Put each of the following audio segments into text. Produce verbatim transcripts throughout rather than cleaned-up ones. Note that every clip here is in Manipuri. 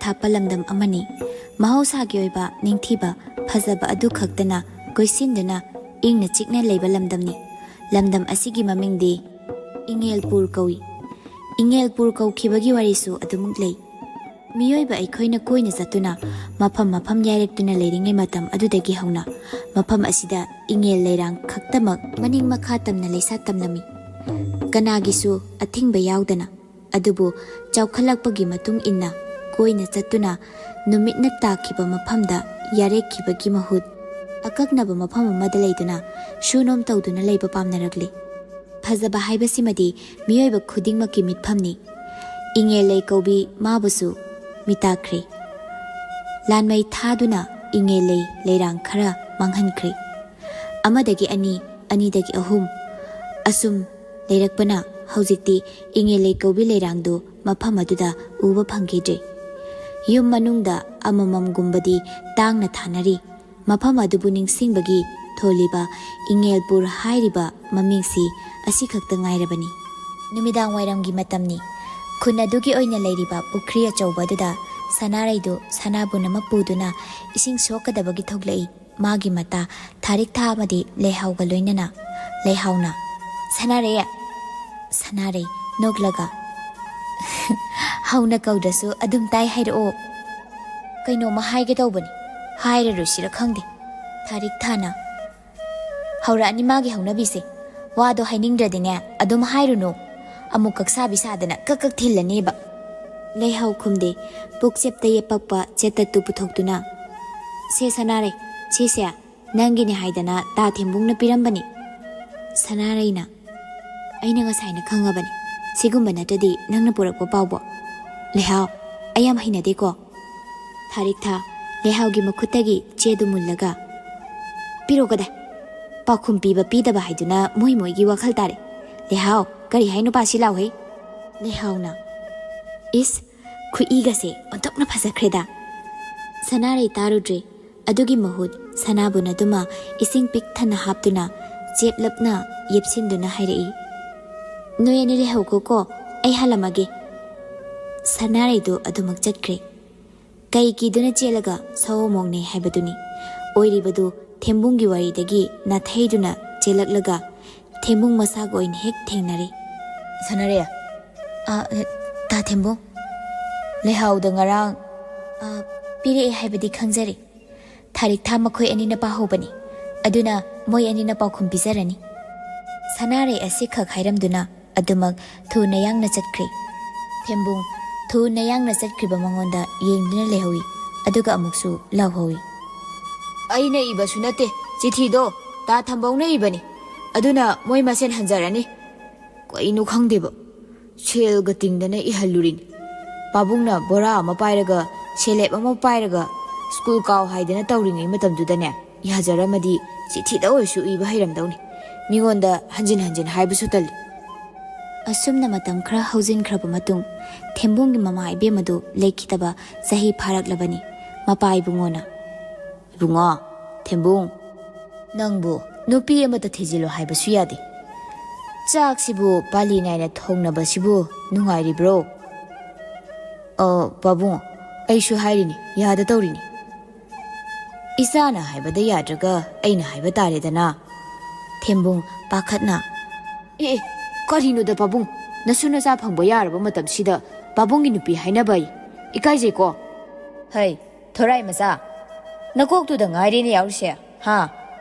ꯊꯥꯞꯄ ꯂꯝꯗꯝ ꯑꯃꯅꯤ꯫ ꯃꯍꯧꯁꯥꯒꯤ ꯑꯣꯏꯕ ꯅꯤꯡꯊꯤꯕ ꯐꯖꯕ ꯑꯗꯨ ꯈꯛꯇꯅ ꯀꯣꯏꯁꯤꯟꯗꯨꯅ ꯏꯪꯅ ꯆꯤꯛꯅ ꯂꯩꯕ ꯂꯝꯗꯝꯅꯤ꯫ ꯂꯝꯗꯝ ꯑꯁꯤꯒꯤ ꯃꯃꯤꯡꯗꯤ ꯏꯉꯦꯜꯄꯨꯔ ꯀꯧꯏ꯫ ꯏꯉꯦꯜꯄꯨꯔ ꯀꯧꯈꯤꯕꯒꯤ ꯋꯥꯔꯤꯁꯨ ꯑꯗꯨꯃꯛ ꯂꯩ꯫ ꯃꯤꯑꯣꯏꯕ ꯑꯩꯈꯣꯏꯅ ꯀꯣꯏꯅ ꯆꯠꯇꯨꯅ ꯃꯐꯝ ꯃꯐꯝ ꯌꯥꯏꯔꯛꯇꯨꯅ ꯂꯩꯔꯤꯉꯩ ꯃꯇꯝ ꯑꯗꯨꯗꯒꯤ ꯍꯧꯅ ꯃꯐꯝ ꯑꯁꯤꯗ ꯏꯉꯦꯜ ꯂꯩꯔꯥꯡ ꯈꯛꯇꯃꯛ ꯃꯅꯤꯡ ꯃꯈꯥ ꯇꯝꯅ ꯂꯩꯁꯥ ꯇꯝꯂꯝꯃꯤ꯫ ꯀꯅꯥꯒꯤꯁꯨ ꯑꯊꯤꯡꯕ ꯌꯥꯎꯗꯅ꯫ ꯑꯗꯨꯕꯨ ꯆꯥꯎꯈꯠꯂꯛꯄꯒꯤ ꯃꯇꯨꯡ ꯏꯟꯅ ꯀꯣꯏꯅ ꯆꯠꯇꯨꯅ ꯅꯨꯃꯤꯠꯅ ꯇꯥꯈꯤꯕ ꯃꯐꯝꯗ ꯌꯥꯔꯦꯛꯈꯤꯕꯒꯤ ꯃꯍꯨꯠ ꯑꯀꯛꯅꯕ ꯃꯐꯝ ꯑꯃꯗ ꯂꯩꯗꯨꯅ ꯁꯨꯅꯣꯝ ꯇꯧꯗꯨꯅ ꯂꯩꯕ ꯄꯥꯝꯅꯔꯛꯂꯤ꯫ ꯐꯖꯕ ꯍꯥꯏꯕꯁꯤꯃꯗꯤ ꯃꯤꯑꯣꯏꯕ ꯈꯨꯗꯤꯡꯃꯛꯀꯤ ꯃꯤꯠꯐꯝꯅꯤ꯫ ꯏꯉꯦꯜ ꯂꯩ ꯀꯧꯕꯤ ꯃꯥꯕꯨꯁꯨ ꯃꯤꯇꯥꯈ꯭ꯔꯦ꯫ ꯂꯥꯟꯃꯩ ꯊꯥꯗꯨꯅ ꯏꯉꯦꯜ ꯂꯩ ꯂꯩꯔꯥꯡ ꯈꯔ ꯃꯥꯡꯍꯟꯈ꯭ꯔꯦ꯫ ꯑꯃꯗꯒꯤ ꯑꯅꯤ, ꯑꯅꯤꯗꯒꯤ ꯑꯍꯨꯝ, ꯑꯁꯨꯝ ꯂꯩꯔꯛꯄꯅ ꯍꯧꯖꯤꯛꯇꯤ ꯏꯉꯦꯜ ꯂꯩ ꯀꯧꯕꯤ ꯂꯩꯔꯥꯡꯗꯨ ꯃꯐꯝ ꯑꯗꯨꯗ ꯎꯕ ꯐꯪꯈꯤꯗ꯭ꯔꯦ꯫ ꯌꯨꯝ ꯃꯅꯨꯡꯗ ꯑꯃꯃꯝꯒꯨꯝꯕꯗꯤ ꯇꯥꯡꯅ ꯊꯥꯅꯔꯤ꯫ ꯃꯐꯝ ꯑꯗꯨꯕꯨ ꯅꯤꯡꯁꯤꯡꯕꯒꯤ ꯊꯣꯜꯂꯤꯕ ꯏꯉꯦꯜꯄꯨꯔ ꯍꯥꯏꯔꯤꯕ ꯃꯃꯤꯡꯁꯤ ꯑꯁꯤꯈꯛꯇ ꯉꯥꯏꯔꯕꯅꯤ꯫ ꯅꯨꯃꯤꯗꯥꯡ ꯋꯥꯏꯔꯝꯒꯤ ꯃꯇꯝꯅꯤ꯫ ꯈꯨꯟ ꯑꯗꯨꯒꯤ ꯑꯣꯏꯅ ꯂꯩꯔꯤꯕ ꯄꯨꯈ꯭ꯔꯤ ꯑꯆꯧꯕ ꯑꯗꯨꯗ ꯁꯅꯥꯔꯩꯗꯨ ꯁꯅꯥꯕꯨꯟ ꯑꯃ ꯄꯨꯗꯨꯅ ꯏꯁꯤꯡ ꯁꯣꯛꯀꯗꯕꯒꯤ ꯊꯣꯛꯂꯛꯏ꯫ ꯃꯥꯒꯤ ꯃꯇꯥ ꯊꯥꯔꯤꯛ ꯊꯥ ꯑꯃꯗꯤ ꯂꯩꯍꯥꯎꯒ ꯂꯣꯏꯅꯅ꯫ ꯂꯩꯍꯥꯎꯅ, "ꯁꯅꯥꯔꯩ!" ꯁꯅꯥꯔꯩ, ꯅꯣꯛꯂꯒ, "ꯍꯧꯅ ꯀꯧꯗ꯭ꯔꯁꯨ ꯑꯗꯨꯝ ꯇꯥꯏ, ꯍꯥꯏꯔꯛꯑꯣ꯫ ꯀꯩꯅꯣꯝꯃ ꯍꯥꯏꯒꯦ ꯇꯧꯕꯅꯤ, ꯍꯥꯏꯔꯔꯣꯏꯁꯤꯔ ꯈꯪꯗꯦ꯫" ꯊꯥꯔꯤꯛ ꯊꯥꯅ, "ꯍꯧꯔꯛꯑꯅꯤ ꯃꯥꯒꯤ ꯍꯧꯅꯕꯤꯁꯦ꯫ ꯋꯥꯗꯣ ꯍꯥꯏꯅꯤꯡꯗ꯭ꯔꯗꯤꯅꯦ, ꯑꯗꯨꯝ ꯍꯥꯏꯔꯨꯅꯨ꯫ ꯑꯃꯨꯛ ꯀꯛꯁꯥꯕꯤ ꯁꯥꯗꯅ ꯀꯛ ꯀꯛ ꯊꯤꯜꯂꯅꯦꯕ꯫" ꯂꯩꯍꯥꯎ ꯈꯨꯝꯗꯦ꯫ ꯄꯨꯛꯆꯦꯞꯇ ꯌꯦꯞꯄꯛꯄ ꯆꯦꯇꯠꯇꯨ ꯄꯨꯊꯣꯛꯇꯨꯅ, "ꯁꯦ ꯁꯅꯥꯔꯩ, ꯁꯤꯁꯦ ꯅꯪꯒꯤꯅꯦ ꯍꯥꯏꯗꯅ ꯇꯥ ꯊꯦꯝꯕꯨꯡꯅ ꯄꯤꯔꯝꯕꯅꯤ꯫" ꯁꯅꯥꯔꯩꯅ, "ꯑꯩꯅ ꯉꯁꯥꯏꯅ ꯈꯪꯉꯕꯅꯤ, ꯁꯤꯒꯨꯝꯕ ꯅꯠꯇ꯭ꯔꯗꯤ ꯅꯪꯅ ꯄꯨꯔꯛꯄ ꯄꯥꯎꯕꯣ꯫" "ꯂꯩꯍꯥꯎ, ꯑꯩ ꯌꯥꯝ ꯍꯩꯅꯗꯦꯀꯣ꯫" ꯊꯥꯔꯤꯛ ꯊꯥ ꯂꯩꯍꯥꯎꯒꯤ ꯃꯈꯨꯠꯇꯒꯤ ꯆꯦꯗꯨ ꯃꯨꯜꯂꯒ, "ꯄꯤꯔꯣ ꯀꯗꯥꯏ? ꯄꯥꯎꯈꯨꯝ ꯄꯤꯕ ꯄꯤꯗꯕ ꯍꯥꯏꯗꯨꯅ ꯃꯣꯏ ꯃꯣꯏꯒꯤ ꯋꯥꯈꯜ ꯇꯥꯔꯦ꯫ ꯂꯩꯍꯥꯎ, ꯀꯔꯤ ꯍꯥꯏꯅꯣ, ꯄꯥꯁꯤ ꯂꯥꯎꯍꯦ꯫" ꯂꯩꯍꯥꯎꯅ, "ꯏꯁ, ꯈꯨꯏꯒꯁꯦ ꯑꯣꯟꯊꯣꯛꯅ ꯐꯖꯈ꯭ꯔꯦꯗ꯫" ꯁꯅꯥꯔꯩ ꯇꯥꯔꯨꯗ꯭ꯔꯦ꯫ ꯑꯗꯨꯒꯤ ꯃꯍꯨꯠ ꯁꯅꯥꯕꯨꯟ ꯑꯗꯨꯃ ꯏꯁꯤꯡ ꯄꯤꯛ ꯊꯟꯅ ꯍꯥꯞꯇꯨꯅ ꯆꯦꯞꯂꯞꯅ ꯌꯦꯞꯁꯤꯟꯗꯨꯅ ꯍꯥꯏꯔꯛꯏ, "ꯅꯣꯏ ꯑꯅꯤ ꯂꯩꯍꯧꯈꯣꯀꯣ, ꯑꯩ ꯍꯜꯂꯝꯃꯒꯦ꯫" ꯁꯅꯥꯔꯩꯗꯨ ꯑꯗꯨꯃꯛ ꯆꯠꯈ꯭ꯔꯦ꯫ ꯀꯩ ꯀꯤꯗꯨꯅ ꯆꯦꯜꯂꯒ ꯁꯑꯣꯝ ꯑꯣꯡꯅꯩ ꯍꯥꯏꯕꯗꯨꯅꯤ꯫ ꯑꯣꯏꯔꯤꯕꯗꯨ ꯊꯦꯝꯕꯨꯡꯒꯤ ꯋꯥꯔꯤꯗꯒꯤ ꯅꯥꯊꯩꯗꯨꯅ ꯆꯦꯜꯂꯛꯂꯒ ꯊꯦꯝꯕꯨꯡ ꯃꯁꯥꯒ ꯑꯣꯏꯅ ꯍꯦꯛ ꯊꯦꯡꯅꯔꯦ꯫ "ꯁꯥꯟꯅꯔꯦ?" "ꯑ, ꯇꯥ ꯊꯦꯝꯕꯨꯡ, ꯂꯩꯍꯥꯎꯗ ꯉꯔꯥꯡ, ꯑ, ꯄꯤꯔꯛꯑꯦ ꯍꯥꯏꯕꯗꯤ ꯈꯪꯖꯔꯦ꯫ ꯊꯥꯔꯤꯛ ꯊꯥ ꯃꯈꯣꯏ ꯑꯅꯤꯅ ꯄꯥꯍꯧꯕꯅꯤ꯫ ꯑꯗꯨꯅ ꯃꯣꯏ ꯑꯅꯤꯅ ꯄꯥꯎꯈꯨꯝ ꯄꯤꯖꯔꯅꯤ꯫" ꯁꯅꯥꯔꯩ ꯑꯁꯤꯈꯛ ꯍꯥꯏꯔꯝꯗꯨꯅ ꯑꯗꯨꯃꯛ ꯊꯨꯅ ꯌꯥꯡꯅ ꯆꯠꯈ꯭ꯔꯦ꯫ ꯊꯦꯝꯕꯨꯡ ꯊꯨꯅ ꯌꯥꯡꯅ ꯆꯠꯈ꯭ꯔꯤꯕ ꯃꯉꯣꯟꯗ ꯌꯦꯡꯗꯨꯅ ꯂꯩꯍꯧꯏ꯫ ꯑꯗꯨꯒ ꯑꯃꯨꯛꯁꯨ ꯂꯥꯎꯍꯧꯏ꯫ "ꯑꯩꯅ ꯏꯕꯁꯨ ꯅꯠꯇꯦ, ꯆꯤꯊꯤꯗꯣ ꯇꯥ ꯊꯝꯕꯧꯅ ꯏꯕꯅꯤ꯫ ꯑꯗꯨꯅ ꯃꯣꯏ ꯃꯁꯦꯟ ꯍꯟꯖꯔꯅꯤ꯫" ꯀꯩꯅꯣ ꯈꯪꯗꯦꯕ, ꯁꯦꯜꯒ ꯇꯤꯡꯗꯅ ꯏꯍꯜꯂꯨꯔꯤꯅꯤ꯫ ꯄꯥꯕꯨꯡꯅ ꯕꯣꯔꯥ ꯑꯃ ꯄꯥꯏꯔꯒ, ꯁꯦꯂꯦꯞ ꯑꯃ ꯄꯥꯏꯔꯒ, "ꯁ꯭ꯀꯨꯜ ꯀꯥꯎ" ꯍꯥꯏꯗꯅ ꯇꯧꯔꯤꯉꯩ ꯃꯇꯝꯗꯨꯗꯅꯦ, ꯌꯥꯖꯔꯝꯃꯗꯤ ꯆꯤꯊꯤꯗ ꯑꯣꯏꯔꯁꯨ ꯏꯕ ꯍꯩꯔꯝꯗꯧꯅꯤ꯫ ꯃꯤꯉꯣꯟꯗ ꯍꯟꯖꯤꯟ ꯍꯟꯖꯤꯟ ꯍꯥꯏꯕꯁꯨ ꯇꯜꯂꯤ꯫ ꯑꯁꯨꯝꯅ ꯃꯇꯝ ꯈꯔ ꯍꯧꯖꯤꯟꯈ꯭ꯔꯕ ꯃꯇꯨꯡ, ꯊꯦꯝꯕꯨꯡꯒꯤ ꯃꯃꯥ ꯏꯕꯦꯝ ꯑꯗꯨ ꯂꯩꯈꯤꯗꯕ ꯆꯍꯤ ꯐꯥꯔꯛꯂꯕꯅꯤ꯫ ꯃꯄꯥ ꯏꯕꯨꯡꯉꯣꯅ, "ꯏꯕꯨꯡꯉꯣ, ꯊꯦꯝꯕꯨꯡ, ꯅꯪꯕꯨ ꯅꯨꯄꯤ ꯑꯃꯠꯇ ꯊꯤꯖꯤꯜꯂꯣ ꯍꯥꯏꯕꯁꯨ ꯌꯥꯗꯦ꯫ ꯆꯥꯛꯁꯤꯕꯨ ꯄꯥꯂꯤ ꯅꯥꯏꯅ ꯊꯣꯡꯅꯕꯁꯤꯕꯨ ꯅꯨꯡꯉꯥꯏꯔꯤꯕ꯭ꯔꯣ?" "ꯑ, ꯄꯥꯕꯨꯡ, ꯑꯩꯁꯨ ꯍꯥꯏꯔꯤꯅꯤ, ꯌꯥꯗ ꯇꯧꯔꯤꯅꯤ꯫" "ꯏꯆꯥꯅ ꯍꯥꯏꯕꯗ ꯌꯥꯗ꯭ꯔꯒ ꯑꯩꯅ ꯍꯥꯏꯕ ꯇꯥꯔꯦꯗꯅ꯫" ꯊꯦꯝꯕꯨꯡ ꯄꯥꯈꯠꯅ, "ꯑꯦ, ꯑꯦ, ꯀꯔꯤꯅꯣꯗ ꯄꯥꯕꯨꯡ? ꯅꯁꯨ ꯅꯆꯥ ꯐꯪꯕ ꯌꯥꯔꯕ ꯃꯇꯝꯁꯤꯗ ꯄꯥꯕꯨꯡꯒꯤ ꯅꯨꯄꯤ ꯍꯥꯏꯅꯕ ꯑꯩ ꯏꯀꯥꯏꯖꯩꯀꯣ꯫" "ꯍꯩ, ꯊꯣꯔꯥꯏ ꯃꯆꯥ, ꯅꯀꯣꯛꯇꯨꯗ ꯉꯥꯏꯔꯦꯅꯦ ꯌꯥꯎꯔꯤꯁꯦ, ꯍꯥ?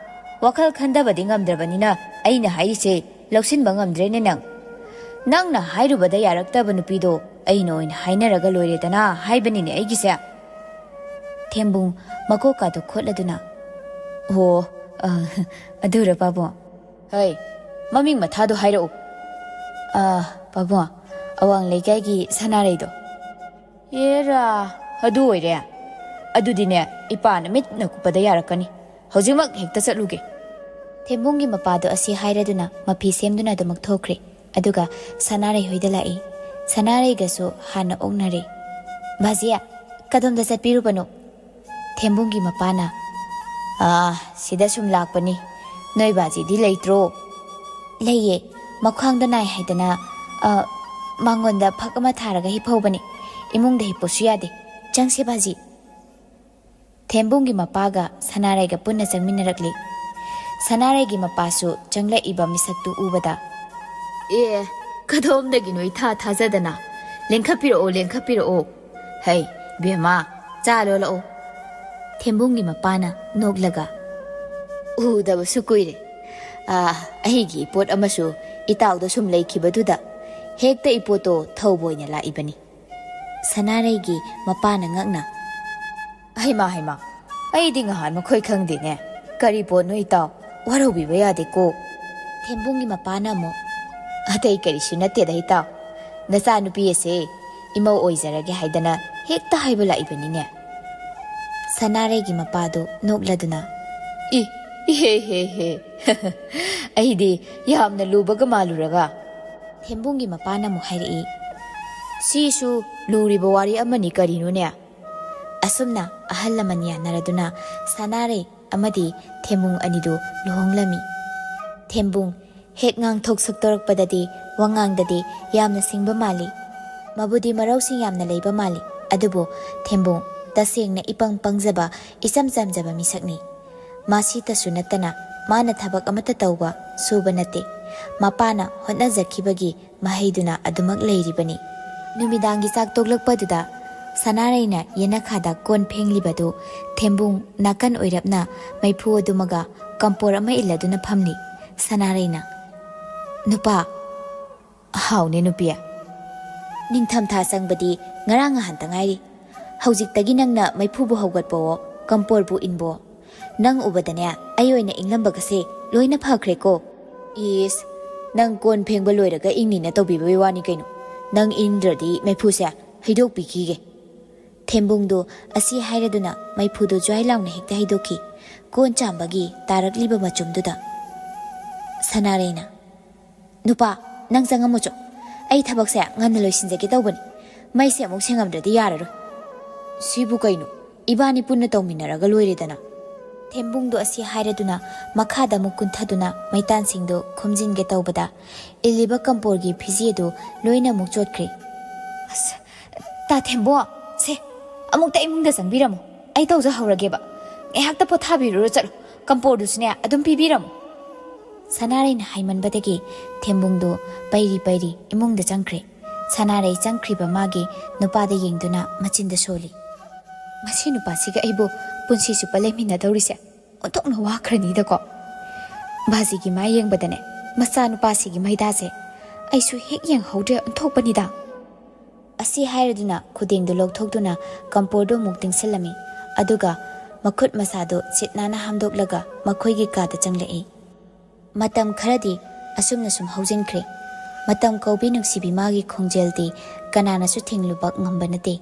ꯋꯥꯈꯜ ꯈꯟꯗꯕꯗꯤ ꯉꯝꯗ꯭ꯔꯕꯅꯤꯅ ꯑꯩꯅ ꯍꯥꯏꯔꯤꯁꯦ ꯂꯧꯁꯤꯟꯕ ꯉꯝꯗ꯭ꯔꯦꯅꯦ ꯅꯪ꯫ ꯅꯪꯅ ꯍꯥꯏꯔꯨꯕꯗ ꯌꯥꯔꯛꯇꯕ ꯅꯨꯄꯤꯗꯣ ꯑꯩꯅ ꯑꯣꯏꯅ ꯍꯥꯏꯅꯔꯒ ꯂꯣꯏꯔꯦꯗꯅ ꯍꯥꯏꯕꯅꯤꯅꯦ ꯑꯩꯒꯤꯁꯦ꯫" ꯊꯦꯝꯕꯨꯡ ꯃꯀꯣꯛꯀꯥꯗꯨ ꯈꯣꯠꯂꯗꯨꯅ, "ꯑꯣ, ꯑ, ꯑꯗꯨꯔ ꯄꯥꯕꯨꯡ?" "ꯍꯩ, ꯃꯃꯤꯡ ꯃꯊꯥꯗꯣ ꯍꯥꯏꯔꯛꯎ꯫" "ꯑ, ꯄꯥꯕꯨꯡ, ꯑꯋꯥꯡ ꯂꯩꯀꯥꯏꯒꯤ ꯁꯅꯥꯔꯩꯗꯣ꯫" "ꯑꯦꯔꯥ, ꯑꯗꯨ ꯑꯣꯏꯔꯦ? ꯑꯗꯨꯗꯤꯅꯦ, ꯏꯄꯥꯅ ꯃꯤꯠ ꯅꯀꯨꯞꯄꯗ ꯌꯥꯔꯛꯀꯅꯤ꯫ ꯍꯧꯖꯤꯛꯃꯛ ꯍꯦꯛꯇ ꯆꯠꯂꯨꯒꯦ꯫" ꯊꯦꯝꯕꯨꯡꯒꯤ ꯃꯄꯥꯗꯣ ꯑꯁꯤ ꯍꯥꯏꯔꯗꯨꯅ ꯃꯐꯤ ꯁꯦꯝꯗꯨꯅ ꯑꯗꯨꯃꯛ ꯊꯣꯛꯈ꯭ꯔꯦ꯫ ꯑꯗꯨꯒ ꯁꯅꯥꯔꯩ ꯍꯣꯏꯗ ꯂꯥꯛꯏ꯫ ꯁꯅꯥꯔꯩꯒꯁꯨ ꯍꯥꯟꯅ ꯑꯣꯛꯅꯔꯦ꯫ "ꯕꯥꯖꯤ, ꯀꯗꯣꯝꯗ ꯆꯠꯄꯤꯔꯨꯕꯅꯣ?" ꯊꯦꯝꯕꯨꯡꯒꯤ ꯃꯄꯥꯅ, "ꯑꯥ, ꯁꯤꯗ ꯁꯨꯝ ꯂꯥꯛꯄꯅꯤ꯫ ꯅꯣꯏ ꯕꯥꯖꯤꯗꯤ ꯂꯩꯇ꯭ꯔꯣ?" "ꯂꯩꯌꯦ, ꯃꯈ꯭ꯋꯥꯡꯗ ꯅꯥꯏ ꯍꯥꯏꯗꯅ, ꯑ, ꯃꯉꯣꯟꯗ ꯐꯛ ꯑꯃ ꯊꯥꯔꯒ ꯍꯤꯞꯍꯧꯕꯅꯤ꯫ ꯏꯃꯨꯡꯗ ꯍꯤꯞꯄꯁꯨ ꯌꯥꯗꯦ꯫ "ꯆꯪꯁꯦ ꯕꯥꯖꯤ꯫" ꯊꯦꯝꯕꯨꯡꯒꯤ ꯃꯄꯥꯒ ꯁꯅꯥꯔꯩꯒ ꯄꯨꯟꯅ ꯆꯪꯃꯤꯟꯅꯔꯛꯂꯤ꯫ ꯁꯅꯥꯔꯩꯒꯤ ꯃꯄꯥꯁꯨ ꯆꯪꯂꯛꯏꯕ ꯃꯤꯁꯛꯇꯨ ꯎꯕꯗ, "ꯑꯦ, ꯀꯗꯣꯝꯗꯒꯤꯅꯣ ꯏꯊꯥ ꯊꯥꯖꯗꯅ? ꯂꯦꯡꯈꯠꯄꯤꯔꯛꯑꯣ, ꯂꯦꯡꯈꯠꯄꯤꯔꯛꯑꯣ꯫ ꯍꯩ, ꯕꯦꯝꯃ, ꯆꯥ ꯂꯣꯜꯂꯛꯑꯣ꯫" ꯊꯦꯝꯕꯨꯡꯒꯤ ꯃꯄꯥꯅ ꯅꯣꯛꯂꯒ, "ꯎꯗꯕꯁꯨ ꯀꯨꯏꯔꯦ꯫ ꯑꯥ, ꯑꯩꯒꯤ ꯏꯄꯣꯠ ꯑꯃꯁꯨ ꯏꯇꯥꯎꯗ ꯁꯨꯝ ꯂꯩꯈꯤꯕꯗꯨꯗ ꯍꯦꯛꯇ ꯏꯄꯣꯠꯇꯣ ꯊꯧꯕ ꯑꯣꯏꯅ ꯂꯥꯛꯏꯕꯅꯤ꯫" ꯁꯅꯥꯔꯩꯒꯤ ꯃꯄꯥꯅ ꯉꯛꯅ, "ꯍꯩꯃꯥ, ꯍꯩꯃꯥ, ꯑꯩꯗꯤ ꯉꯍꯥꯟ ꯃꯈꯣꯏ ꯈꯪꯗꯦꯅꯦ꯫ ꯀꯔꯤ ꯄꯣꯠꯅꯣ ꯏꯇꯥꯎ? ꯋꯥꯔꯧꯕꯤꯕ ꯌꯥꯗꯦꯀꯣ꯫" ꯊꯦꯝꯕꯨꯡꯒꯤ ꯃꯄꯥꯅ ꯑꯃꯨꯛ, "ꯑꯇꯩ ꯀꯔꯤꯁꯨ ꯅꯠꯇꯦꯗ ꯏꯇꯥꯎ, ꯅꯆꯥꯅꯨꯄꯤ ꯑꯁꯦ ꯏꯃꯧ ꯑꯣꯏꯖꯔꯒꯦ ꯍꯥꯏꯗꯅ ꯍꯦꯛꯇ ꯍꯥꯏꯕ ꯂꯥꯛꯏꯕꯅꯤꯅꯦ꯫" ꯁꯅꯥꯔꯩꯒꯤ ꯃꯄꯥꯗꯨ ꯅꯣꯛꯂꯗꯨꯅ, "ꯏ, ꯏꯍꯦ, ꯍꯦ, ꯍꯦ, ꯑꯩꯗꯤ ꯌꯥꯝꯅ ꯂꯨꯕꯒ ꯃꯥꯜꯂꯨꯔꯒ꯫" ꯊꯦꯝꯕꯨꯡꯒꯤ ꯃꯄꯥꯅ ꯑꯃꯨꯛ ꯍꯥꯏꯔꯛꯏ, "ꯁꯤꯁꯨ ꯂꯨꯔꯤꯕ ꯋꯥꯔꯤ ꯑꯃꯅꯤ ꯀꯔꯤꯅꯣꯅꯦ?" ꯑꯁꯨꯝꯅ ꯑꯍꯜ ꯂꯃꯟ ꯌꯥꯅꯔꯗꯨꯅ ꯁꯅꯥꯔꯩ ꯑꯃꯗꯤ ꯊꯦꯝꯕꯨꯡ ꯑꯅꯤꯗꯨ ꯂꯨꯍꯣꯡꯂꯝꯃꯤ꯫ ꯊꯦꯝꯕꯨꯡ ꯍꯦꯛ ꯉꯥꯡꯊꯣꯛ ꯁꯛꯇꯣꯔꯛꯄꯗꯗꯤ ꯋꯥꯉꯥꯡꯗꯗꯤ ꯌꯥꯝꯅ ꯁꯤꯡꯕ ꯃꯥꯜꯂꯤ꯫ ꯃꯕꯨꯗꯤ ꯃꯔꯧꯁꯤꯡ ꯌꯥꯝꯅ ꯂꯩꯕ ꯃꯥꯜꯂꯤ꯫ ꯑꯗꯨꯕꯨ ꯊꯦꯝꯕꯨꯡ ꯇꯁꯦꯡꯅ ꯏꯄꯪ ꯄꯪꯖꯕ, ꯏꯆꯝ ꯆꯝꯖꯕ ꯃꯤꯁꯛꯅꯤ꯫ ꯃꯥꯁꯤꯇꯁꯨ ꯅꯠꯇꯅ ꯃꯥꯅ ꯊꯕꯛ ꯑꯃꯠꯇ ꯇꯧꯕ, ꯁꯨꯕ ꯅꯠꯇꯦ꯫ ꯃꯄꯥꯅ ꯍꯣꯠꯅꯖꯈꯤꯕꯒꯤ ꯃꯍꯩꯗꯨꯅ ꯑꯗꯨꯃꯛ ꯂꯩꯔꯤꯕꯅꯤ꯫ ꯅꯨꯃꯤꯗꯥꯡꯒꯤ ꯆꯥꯛ ꯇꯣꯛꯂꯛꯄꯗꯨꯗ ꯁꯅꯥꯔꯩꯅ ꯌꯦꯅꯈꯥꯗ ꯀꯣꯟ ꯐꯦꯡꯂꯤꯕꯗꯨ ꯊꯦꯝꯕꯨꯡ ꯅꯥꯀꯟ ꯑꯣꯏꯔꯞꯅ ꯃꯩꯐꯨ ꯑꯗꯨꯃꯒ ꯀꯝꯄꯣꯔ ꯑꯃ ꯏꯜꯂꯗꯨꯅ ꯐꯝꯂꯤ꯫ ꯁꯅꯥꯔꯩꯅ, "ꯅꯨꯄꯥ, ꯍꯥꯎꯅꯦ ꯅꯨꯄꯤ꯫ ꯅꯤꯡꯊꯝꯊꯥ ꯆꯪꯕꯗꯤ ꯉꯔꯥꯡ ꯉꯍꯥꯟꯇ ꯉꯥꯏꯔꯤ꯫ ꯍꯧꯖꯤꯛꯇꯒꯤ ꯅꯪꯅ ꯃꯩꯐꯨꯕꯨ ꯍꯧꯒꯠꯄꯋꯣ, ꯀꯝꯄꯣꯔꯕꯨ ꯏꯟꯕꯣ꯫ ꯅꯪ ꯎꯕꯗꯅꯦ ꯑꯩ ꯑꯣꯏꯅ ꯏꯪꯂꯝꯕꯒꯁꯦ ꯂꯣꯏꯅ ꯐꯈ꯭ꯔꯦꯀꯣ꯫" "ꯏꯁ, ꯅꯪ ꯀꯣꯟ ꯐꯦꯡꯕ ꯂꯣꯏꯔꯒ ꯏꯪꯅꯤꯅ ꯇꯧꯕꯤꯕꯒꯤ ꯋꯥꯅꯤ ꯀꯩꯅꯣ꯫ ꯅꯪ ꯏꯪꯗ꯭ꯔꯗꯤ ꯃꯩꯐꯨꯁꯦ ꯍꯩꯗꯣꯛꯄꯤꯈꯤꯒꯦ꯫" ꯊꯦꯝꯕꯨꯡꯗꯨ ꯑꯁꯤ ꯍꯥꯏꯔꯗꯨꯅ ꯃꯩꯐꯨꯗꯨ ꯖ꯭ꯋꯥꯏ ꯂꯥꯎꯅ ꯍꯦꯛꯇ ꯍꯩꯗꯣꯛꯈꯤ꯫ ꯀꯣꯟ ꯆꯥꯝꯕꯒꯤ ꯇꯥꯔꯛꯂꯤꯕ ꯃꯆꯨꯝꯗꯨꯗ꯫ ꯁꯅꯥꯔꯩꯅ, "ꯅꯨꯄꯥ, ꯅꯪ ꯆꯪꯉꯝꯃꯨꯆꯣ꯫ ꯑꯩ ꯊꯕꯛꯁꯦ ꯉꯟꯅ ꯂꯣꯏꯁꯤꯟꯖꯒꯦ ꯇꯧꯕꯅꯤ꯫ ꯃꯩꯁꯦ ꯑꯃꯨꯛ ꯁꯦꯡꯉꯝꯗ꯭ꯔꯗꯤ ꯌꯥꯔꯔꯣꯏ꯫" "ꯁꯤꯕꯨ ꯀꯩꯅꯣ? ꯏꯕꯥꯅꯤ ꯄꯨꯟꯅ ꯇꯧꯃꯤꯟꯅꯔꯒ ꯂꯣꯏꯔꯦꯗꯅ꯫" ꯊꯦꯝꯕꯨꯡꯗꯣ ꯑꯁꯤ ꯍꯥꯏꯔꯗꯨꯅ ꯃꯈꯥꯗ ꯑꯃꯨꯛ ꯀꯨꯟꯊꯗꯨꯅ ꯃꯩꯇꯥꯟꯁꯤꯡꯗꯨ ꯈꯣꯝꯖꯤꯟꯒꯦ ꯇꯧꯕꯗ ꯏꯜꯂꯤꯕ ꯀꯝꯄꯣꯔꯒꯤ ꯐꯤꯖꯦꯗꯨ ꯂꯣꯏꯅ ꯑꯃꯨꯛ ꯆꯣꯠꯈ꯭ꯔꯦ꯫ "ꯑꯁ, ꯇꯥ ꯊꯦꯝꯕꯣ, ꯁꯦ, ꯑꯃꯨꯛꯇ ꯏꯃꯨꯡꯗ ꯆꯪꯕꯤꯔꯝꯃꯣ꯫ ꯑꯩ ꯇꯧꯖꯍꯧꯔꯒꯦꯕ꯫ ꯉꯥꯏꯍꯥꯛꯇ ꯄꯣꯊꯥꯕꯤꯔꯨꯔꯣ ꯆꯠꯂꯣ꯫ ꯀꯝꯄꯣꯔꯗꯨꯁꯨꯅꯦ ꯑꯗꯨꯝ ꯄꯤꯕꯤꯔꯝꯃꯣ꯫" ꯁꯅꯥꯔꯩꯅ ꯍꯥꯏꯃꯟꯕꯗꯒꯤ ꯊꯦꯝꯕꯨꯡꯗꯨ ꯄꯩꯔꯤ ꯄꯩꯔꯤ ꯏꯃꯨꯡꯗ ꯆꯪꯈ꯭ꯔꯦ꯫ ꯁꯅꯥꯔꯩ ꯆꯪꯈ꯭ꯔꯤꯕ ꯃꯥꯒꯤ ꯅꯨꯄꯥꯗ ꯌꯦꯡꯗꯨꯅ ꯃꯆꯤꯟꯗ ꯁꯣꯜꯂꯤ꯫ "ꯃꯁꯤ ꯅꯨꯄꯥꯁꯤꯒ ꯑꯩꯕꯨ ꯄꯨꯟꯁꯤ ꯆꯨꯞꯄ ꯂꯩꯃꯤꯟꯅꯗꯧꯔꯤꯁꯦ ꯑꯣꯟꯊꯣꯛꯅ ꯋꯥꯈ꯭ꯔꯅꯤꯗꯀꯣ꯫ ꯕꯥꯖꯤꯒꯤ ꯃꯥꯏ ꯌꯦꯡꯕꯗꯅꯦ ꯃꯆꯥꯅꯨꯄꯥꯁꯤꯒꯤ ꯃꯩꯗꯥꯁꯦ ꯑꯩꯁꯨ ꯍꯦꯛ ꯌꯦꯡꯍꯧꯗ꯭ꯔꯦ ꯑꯣꯟꯊꯣꯛꯄꯅꯤꯗ꯫" ꯑꯁꯤ ꯍꯥꯏꯔꯗꯨꯅ ꯈꯨꯗꯦꯡꯗꯨ ꯂꯧꯊꯣꯛꯇꯨꯅ ꯀꯝꯄꯣꯔꯗꯨ ꯑꯃꯨꯛ ꯇꯤꯡꯁꯤꯜꯂꯝꯃꯤ꯫ ꯑꯗꯨꯒ ꯃꯈꯨꯠ ꯃꯁꯥꯗꯨ ꯁꯤꯠ ꯅꯥꯟꯅ ꯍꯥꯝꯗꯣꯛꯂꯒ ꯃꯈꯣꯏꯒꯤ ꯀꯥꯗ ꯆꯪꯂꯛꯏ꯫ ꯃꯇꯝ ꯈꯔꯗꯤ ꯑꯁꯨꯝꯅ ꯁꯨꯝ ꯍꯧꯖꯤꯟꯈ꯭ꯔꯦ꯫ ꯃꯇꯝ ꯀꯧꯕꯤ ꯅꯨꯡꯁꯤꯕꯤ ꯃꯥꯒꯤ ꯈꯣꯡꯖꯦꯜꯗꯤ ꯀꯅꯥꯅꯁꯨ ꯊꯤꯡꯂꯨꯕ ꯉꯝꯕ ꯅꯠꯇꯦ꯫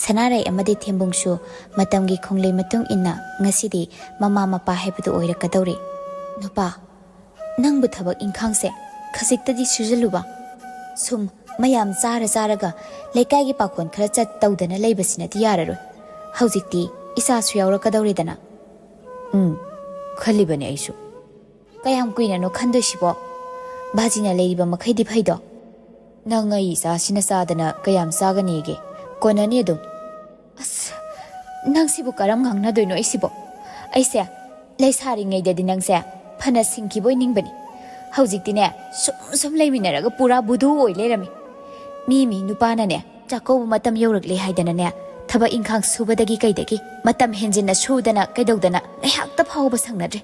ꯁꯅꯥꯔꯩ ꯑꯃꯗꯤ ꯊꯦꯝꯕꯨꯡꯁꯨ ꯃꯇꯝꯒꯤ ꯈꯣꯡꯂꯩ ꯃꯇꯨꯡ ꯏꯟꯅ ꯉꯁꯤꯗꯤ ꯃꯃꯥ ꯃꯄꯥ ꯍꯥꯏꯕꯗꯨ ꯑꯣꯏꯔꯛꯀꯗꯧꯔꯦ꯫ "ꯅꯨꯄꯥ, ꯅꯪꯕꯨ ꯊꯕꯛ ꯏꯪꯈꯥꯡꯁꯦ ꯈꯖꯤꯛꯇꯗꯤ ꯁꯨꯖꯜꯂꯨꯕ꯫ ꯁꯨꯝ ꯃꯌꯥꯝ ꯆꯥꯔ ꯆꯥꯔꯒ ꯂꯩꯀꯥꯏꯒꯤ ꯄꯥꯈꯣꯟ ꯈꯔ ꯆꯠ ꯇꯧꯗꯅ ꯂꯩꯕꯁꯤꯅꯗꯤ ꯌꯥꯔꯔꯣꯏ꯫ ꯍꯧꯖꯤꯛꯇꯤ ꯏꯆꯥꯁꯨ ꯌꯥꯎꯔꯛꯀꯗꯧꯔꯦꯗꯅ꯫" "ꯎꯝ, ꯈꯜꯂꯤꯕꯅꯦ ꯑꯩꯁꯨ꯫" "ꯀꯌꯥꯝ ꯀꯨꯏꯅꯅꯣ ꯈꯟꯗꯣꯏꯁꯤꯕꯣ? ꯕꯥꯖꯤꯅ ꯂꯩꯔꯤꯕ ꯃꯈꯩꯗꯤ ꯐꯩꯗꯣ?" "ꯅꯪ ꯑꯩ ꯏꯆꯥꯁꯤꯅ ꯆꯥꯗꯅ ꯀꯌꯥꯝ ꯆꯥꯒꯅꯤꯒꯦ? ꯀꯣꯟꯅꯅꯤ ꯑꯗꯨꯝ꯫" "ꯑꯁ, ꯅꯪꯁꯤꯕꯨ ꯀꯔꯝ ꯉꯥꯡꯅꯗꯣꯏꯅꯣ ꯑꯩꯁꯤꯕꯣ? ꯑꯩꯁꯦ ꯂꯩꯁꯥꯔꯤꯉꯩꯗꯗꯤ ꯅꯪꯁꯦ ꯐꯅ ꯁꯤꯡꯈꯤꯕꯣꯏ ꯅꯤꯡꯕꯅꯤ꯫ ꯍꯧꯖꯤꯛꯇꯤꯅꯦ ꯁꯨꯝ ꯁꯨꯝ ꯂꯩꯃꯤꯟꯅꯔꯒ ꯄꯨꯔꯥ ꯕꯨꯙꯨ ꯑꯣꯏ ꯂꯩꯔꯝꯃꯤ꯫ ꯃꯤ ꯃꯤ ꯅꯨꯄꯥꯅꯅꯦ ꯆꯥꯛꯀꯧꯕ ꯃꯇꯝ ꯌꯧꯔꯛꯂꯦ ꯍꯥꯏꯗꯅꯅꯦ ꯊꯕꯛ ꯏꯪꯈꯥꯡ ꯁꯨꯕꯗꯒꯤ ꯀꯩꯗꯒꯤ ꯃꯇꯝ ꯍꯦꯟꯖꯤꯟꯅ ꯁꯨꯗꯅ ꯀꯩꯗꯧꯗꯅ ꯉꯥꯏꯍꯥꯛꯇ ꯐꯥꯎꯕ ꯁꯪꯅꯗ꯭ꯔꯦ꯫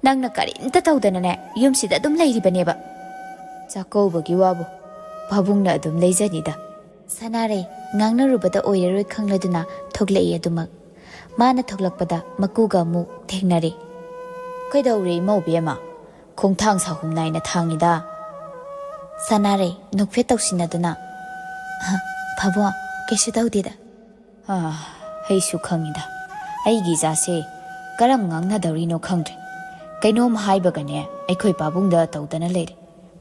ꯅꯪꯅ ꯀꯔꯤꯝꯇ ꯇꯧꯗꯅꯅꯦ ꯌꯨꯝꯁꯤꯗ ꯑꯗꯨꯝ ꯂꯩꯔꯤꯕꯅꯦꯕ꯫" "ꯆꯥꯛꯀꯧꯕꯒꯤ ꯋꯥꯕꯨ ꯄꯥꯕꯨꯡꯅ ꯑꯗꯨꯝ ꯂꯩꯖꯅꯤꯗ꯫" ꯁꯅꯥꯔꯩ ꯉꯥꯡꯅꯔꯨꯕꯗ ꯑꯣꯏꯔꯔꯣꯏ ꯈꯪꯂꯗꯨꯅ ꯊꯣꯛꯂꯛꯏ ꯑꯗꯨꯃꯛ꯫ ꯃꯥꯅ ꯊꯣꯛꯂꯛꯄꯗ ꯃꯀꯨꯒ ꯑꯃꯨꯛ ꯊꯦꯡꯅꯔꯦ꯫ "ꯀꯩꯗꯧꯔꯦ ꯏꯃꯧ ꯏꯕꯦꯝꯃ? ꯈꯣꯡꯊꯥꯡ ꯁꯥꯍꯨꯝ ꯅꯥꯏꯅ ꯊꯥꯡꯉꯤꯗ꯫" ꯁꯅꯥꯔꯩ ꯅꯣꯛꯐꯦꯠ ꯇꯧꯁꯤꯟꯅꯗꯨꯅ, "ꯑ, ꯄꯥꯕꯨꯡ, ꯀꯩꯁꯨ ꯇꯧꯗꯦꯗ꯫" "ꯑ, ꯑꯩꯁꯨ ꯈꯪꯉꯤꯗ꯫ ꯑꯩꯒꯤ ꯏꯆꯥꯁꯦ ꯀꯔꯝ ꯉꯥꯡꯅꯗꯧꯔꯤꯅꯣ ꯈꯪꯗ꯭ꯔꯦ꯫ ꯀꯩꯅꯣꯝ ꯍꯥꯏꯕꯒꯅꯦ ꯑꯩꯈꯣꯏ ꯄꯥꯕꯨꯡꯗ ꯇꯧꯗꯅ ꯂꯩꯔꯦ꯫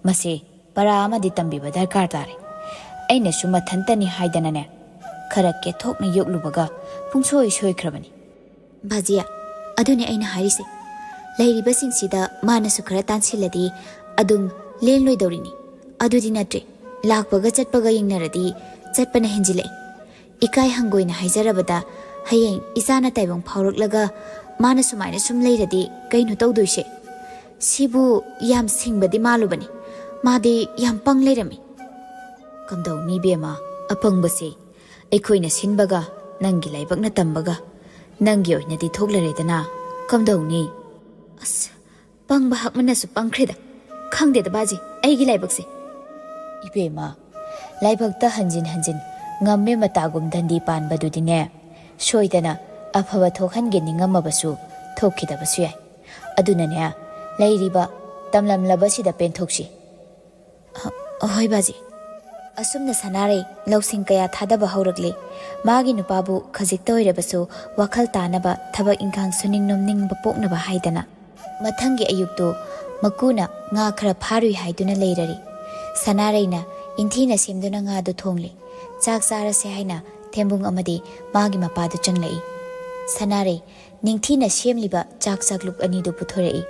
ꯃꯁꯦ ꯄꯔꯥ ꯑꯃꯗꯤ ꯇꯝꯕꯤꯕ ꯗꯔꯀꯥꯔ ꯇꯥꯔꯦ꯫ ꯑꯩꯅꯁꯨ ꯃꯊꯟꯇꯅꯤ ꯍꯥꯏꯗꯅꯅꯦ ꯈꯔ ꯀꯦꯊꯣꯛꯅ ꯌꯣꯛꯂꯨꯕꯒ ꯄꯨꯡꯁꯣꯏ ꯁꯣꯏꯈ꯭ꯔꯕꯅꯤ꯫" "ꯕꯥꯖꯤ, ꯑꯗꯨꯅꯦ ꯑꯩꯅ ꯍꯥꯏꯔꯤꯁꯦ꯫ ꯂꯩꯔꯤꯕꯁꯤꯡꯁꯤꯗ ꯃꯥꯅꯁꯨ ꯈꯔ ꯇꯥꯟꯁꯤꯜꯂꯗꯤ ꯑꯗꯨꯝ ꯂꯦꯡꯂꯣꯏꯗꯧꯔꯤꯅꯤ꯫ ꯑꯗꯨꯗꯤ ꯅꯠꯇ꯭ꯔꯦ, ꯂꯥꯛꯄꯒ ꯆꯠꯄꯒ ꯌꯦꯡꯅꯔꯗꯤ ꯆꯠꯄꯅ ꯍꯦꯟꯖꯤꯜꯂꯛꯏ꯫ ꯏꯀꯥꯏ ꯍꯪꯒꯣꯏꯅ ꯍꯥꯏꯖꯔꯕꯗ, ꯍꯌꯦꯡ ꯏꯆꯥꯅ ꯇꯥꯏꯕꯪ ꯐꯥꯎꯔꯛꯂꯒ ꯃꯥꯅ ꯁꯨꯃꯥꯏꯅ ꯁꯨꯝ ꯂꯩꯔꯗꯤ ꯀꯩꯅꯣ ꯇꯧꯗꯣꯏꯁꯦ? ꯁꯤꯕꯨ ꯌꯥꯝ ꯁꯤꯡꯕꯗꯤ ꯃꯥꯜꯂꯨꯕꯅꯤ, ꯃꯥꯗꯤ ꯌꯥꯝ ꯄꯪ ꯂꯩꯔꯝꯃꯤ꯫ ꯀꯝꯗꯧꯅꯤ ꯏꯕꯦꯝꯃ, ꯑꯄꯪꯕꯁꯦ ꯑꯩꯈꯣꯏꯅ ꯁꯤꯟꯕꯒ ꯅꯪꯒꯤ ꯂꯥꯏꯕꯛꯅ ꯇꯝꯕꯒ ꯅꯪꯒꯤ ꯑꯣꯏꯅꯗꯤ ꯊꯣꯛꯂꯔꯦꯗꯅ꯫ ꯀꯝꯗꯧꯅꯤ? ꯑꯁ, ꯄꯪꯕ ꯍꯛꯃꯟꯅꯁꯨ ꯄꯪꯈ꯭ꯔꯦꯗ꯫ ꯈꯪꯗꯦꯗ ꯕꯥꯖꯤ, ꯑꯩꯒꯤ ꯂꯥꯏꯕꯛꯁꯦ꯫ ꯏꯕꯦꯝꯃ, ꯂꯥꯏꯕꯛꯇ ꯍꯟꯖꯤꯟ ꯍꯟꯖꯤꯟ ꯉꯝꯃꯦ ꯃꯇꯥꯒꯨꯝ ꯗꯟꯗꯤ ꯄꯥꯟꯕꯗꯨꯗꯤꯅꯦ, ꯁꯣꯏꯗꯅ ꯑꯐꯕ ꯊꯣꯛꯍꯟꯒꯦ ꯅꯤꯡꯉꯝꯃꯕꯁꯨ ꯊꯣꯛꯈꯤꯗꯕꯁꯨ ꯌꯥꯏ꯫ ꯑꯗꯨꯅꯅꯦ, ꯂꯩꯔꯤꯕ ꯇꯝꯂꯝꯂꯕꯁꯤꯗ ꯄꯦꯟꯊꯣꯛꯁꯤ꯫ ꯍ-, ꯍꯣꯏ ꯕꯥꯖꯤ꯫ ꯑꯁꯨꯝꯅ ꯁꯅꯥꯔꯩ ꯂꯧꯁꯤꯡ ꯀꯌꯥ ꯊꯥꯗꯕ ꯍꯧꯔꯛꯂꯦ꯫ ꯃꯥꯒꯤ ꯅꯨꯄꯥꯕꯨ ꯈꯖꯤꯛꯇ ꯑꯣꯏꯔꯕꯁꯨ ꯋꯥꯈꯜ ꯇꯥꯅꯕ ꯊꯕꯛ ꯏꯪꯈꯥꯡ ꯁꯨꯅꯤꯡ ꯅꯣꯝꯅꯤꯡꯕ ꯄꯣꯛꯅꯕ ꯍꯥꯏꯗꯅ꯫ ꯃꯊꯪꯒꯤ ꯑꯌꯨꯛꯇꯨ ꯃꯀꯨꯅ ꯉꯥ ꯈꯔ ꯐꯥꯔꯨꯏ ꯍꯥꯏꯗꯨꯅ ꯂꯩꯔꯔꯤ꯫ ꯁꯅꯥꯔꯩꯅ ꯏꯟꯊꯤꯅ ꯁꯦꯝꯗꯨꯅ ꯉꯥꯗꯨ ꯊꯣꯡꯂꯦ꯫ ꯆꯥꯛ ꯆꯥꯔꯁꯦ ꯍꯥꯏꯅ ꯊꯦꯝꯕꯨꯡ ꯑꯃꯗꯤ ꯃꯥꯒꯤ ꯃꯄꯥꯗꯨ ꯆꯪꯂꯛꯏ꯫ ꯁꯅꯥꯔꯩ ꯅꯤꯡꯊꯤꯅ ꯁꯦꯝꯂꯤꯕ ꯆꯥꯛ ꯆꯥꯛꯂꯨꯛ ꯑꯅꯤꯗꯨ ꯄꯨꯊꯣꯔꯛꯏ꯫